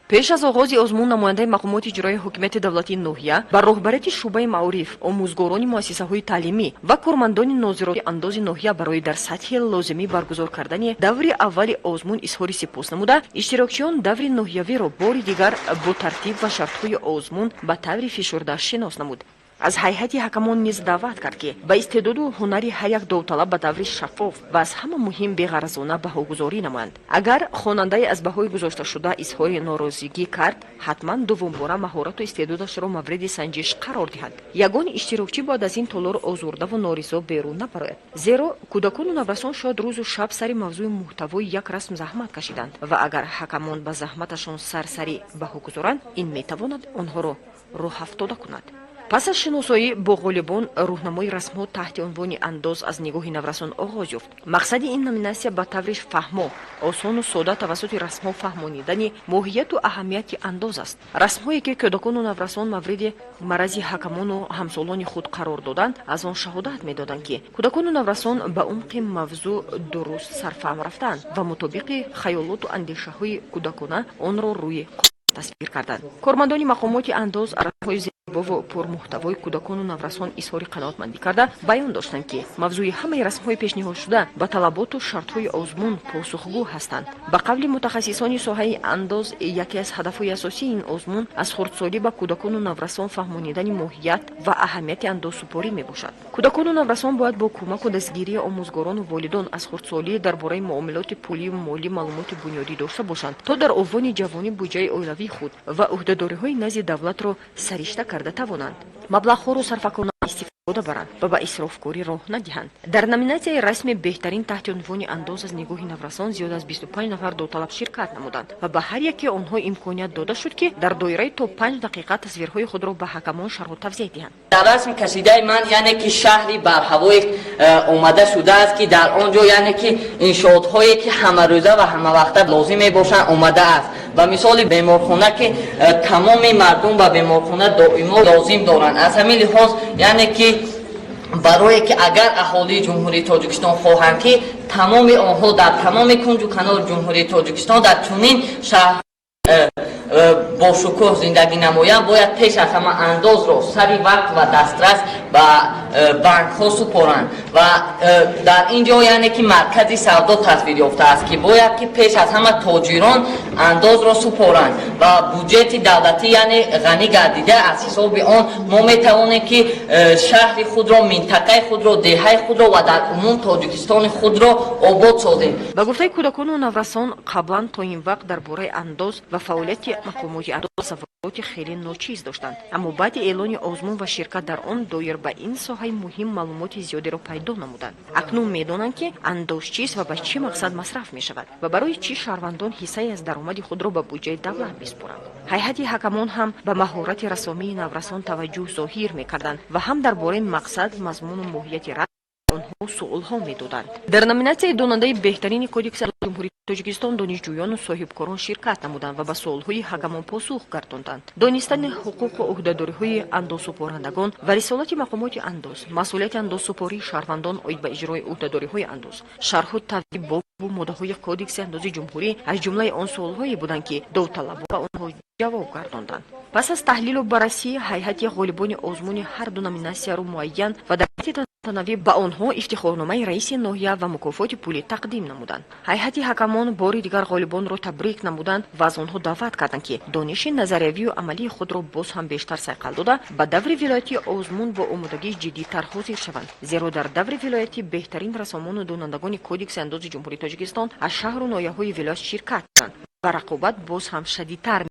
Пеш аз оғози озмун намояндаи мақомоти иҷроии ҳокимияти давлатии ноҳия ба роҳбарияти шӯъбаи маориф, омӯзгорони муассисаҳои таълимӣ ва кормандони нозироти андози ноҳия барои дар сатҳи лозимӣ баргузор кардани даври аввали озмун изҳори сипос намуда, иштирокчиён даври ноҳиявиро бори дигар бо тартиб ва шартҳои озмун ба таври фишурда шинос намуд. Аз ҳайати ҳакамон низ даъват кард, ки ба истеъдоду ҳунари ҳар як довталаб ба таври шаффоф ва аз ҳама муҳим беғаразона баҳогузорӣ намоянд. Агар хонандае аз баҳои гузошташуда изҳори норозигӣ кард, ҳатман дуввумбора маҳорату истеъдодашро мавриди санҷиш қарор диҳанд. Ягон иштирокчӣ бояд аз ин толор озурдаву норизо берун набарояд, зеро кӯдакону наврасон шояд рӯзу шаб сари мавзӯи муҳтавои як расм заҳмат кашиданд ва агар ҳакамон ба заҳматашон сарсарӣ баҳо гузоранд, ин метавонад онҳоро рӯҳафтода кунад. Пас аз шиносоӣ бо ғолибон, рӯҳнамои расмҳо таҳти унвони «Андоз аз нигоҳи наврасон» оғоз ёфт. Мақсади ин номинатсия ба таври фаҳмо, осону сода тавассути расмҳо фаҳмонидани моҳияту аҳамияти андоз аст. Расмҳое, ки кӯдакону наврасон мавриди марази ҳакамону ҳамсолони худ қарор доданд, аз он шаҳодат медоданд, ки кӯдакону наврасон ба умқи мавзӯъ дуруст сарфаҳм рафтаанд ва мутобиқи хаёлоту андешаҳои кӯдакона онро рӯи тасвир карданд. Кормандони мақомоти андоз расмҳои зебову пурмуҳтавои кӯдакону наврасон изҳори қаноатмандӣ карда, баён доштанд, ки мавзӯи ҳамаи расмҳои пешниҳодшуда ба талаботу шартҳои озмун посухгӯ ҳастанд. Ба қавли мутахассисони соҳаи андоз, яке аз ҳадафҳои асосии ин озмун аз хурдсолӣ ба кӯдакону наврасон фаҳмонидани моҳият ва аҳамияти андозсупорӣ мебошад. Кӯдакону наврасон бояд бо кӯмаку дастгирии омӯзгорону волидон аз хурдсолӣ дар бораи муомилоти пулию молӣ маълумоти бунёдӣ дошта бошанд, то дар овони ҷавонӣ буҷаи оилавии худ ва ӯҳдадориҳои назди давлатро саришта карда тавонанд, маблағҳоро сарфакорона истифода баранд ва ба исрофкорӣ роҳ надиҳанд. Дар номинатсияи «Расми беҳтарин» таҳти унвони «Андоз аз нигоҳи наврасон» зиёд аз 25 нафар довталаб ширкат намуданд ва ба ҳар яке онҳо имконият дода шуд, ки дар доираи то 5 дақиқа тасвирҳои худро ба ҳакамон шарҳу тавзеҳ диҳанд. Дар расм кашидаи ман, яъне ки шаҳри барҳавое омада шудааст, ки дар он ҷо, яъне ки иншоотҳое, ки ҳамарӯза ва ҳамавақта лозим мебошанд, омадааст. Ба мисоли беморхона, ки тамоми мардум ба беморхона доимо лозим доранд. Аз ҳамин лиҳоз, яъне ки барое ки агар аҳолии Ҷумҳурии Тоҷикистон хоҳанд, ки тамоми онҳо дар тамоми кунҷу канори Ҷумҳурии Тоҷикистон дар чунин шаҳр бошукӯҳ зиндагӣ намоянд, бояд пеш аз ҳама андозро сари вақт ва дастрас ба банкҳо супоранд. Ва дар ин ҷо, яъне ки маркази савдо тасвир ёфтааст, ки бояд ки пеш аз ҳама тоҷирон андозро супоранд ва буҷети давлатӣ, яъне ғанӣ гардида, аз ҳисоби он мо метавонем, ки шаҳри худро, минтақаи худро, деҳаи худро ва дар умум Тоҷикистони худро обод созем. Ба гуфтаи кӯдакону наврасон, қаблан то ин вақт дар бораи андоз ва фаъолияти мақомоти андоз тасаввуроти хеле ночиз доштанд, аммо баъди эълони озмун ва ширкат дар он доир ба ин соҳаи муҳим маълумоти зиёдеро пайдо намуданд. Акнун медонанд, ки андоз чист ва ба чӣ мақсад масраф мешавад ва барои чӣ шаҳрвандон ҳиссае аз даромади худро ба буҷаи давлат месупоранд. Ҳайати ҳакамон ҳам ба маҳорати рассомии наврасон таваҷҷӯҳ зоҳир мекарданд ва ҳам дар бораи мақсад, мазмуну моҳияти расм онҳо суолҳо медоданд. Дар номинатсияи «Донандаи беҳтарини Кодекси Ҷумҳурии Тоҷикистон» донишҷӯёну соҳибкорон ширкат намуданд ва ба суолҳои ҳакамон посух гардонданд. Донистани ҳуқуқу ӯҳдадориҳои андозсупорандагон ва рисолати мақомоти андоз, масъулияти андозсупории шаҳрвандон оид ба иҷрои ӯҳдадориҳои андоз, шарҳу тавзеҳи бобу моддаҳои Кодекси андози ҷумҳурӣ аз ҷумлаи он суолҳое буданд, ки довталабон ба онҳо ҷавоб гардонданд. Пас аз таҳлилу баррасӣ, ҳайати ғолибони озмуни ҳар ду номинатсияро муайян ва дар тантанавӣ ба онҳо ифтихорномаи раиси ноҳия ва мукофоти пулӣ тақдим намуданд. Ҳайати ҳакамон бори дигар ғолибонро табрик намуданд ва аз онҳо даъват карданд, ки дониши назариявию амалии худро боз ҳам бештар сайқал дода, ба даври вилоятии озмун бо омодагии ҷиддитар ҳозир шаванд, зеро дар даври вилоятӣ беҳтарин рассомону донандагони Кодекси андози Ҷумҳурии Тоҷикистон аз шаҳру ноҳияҳои вилоят ширкат кунанд ва рақобат боз ҳам шадидтар.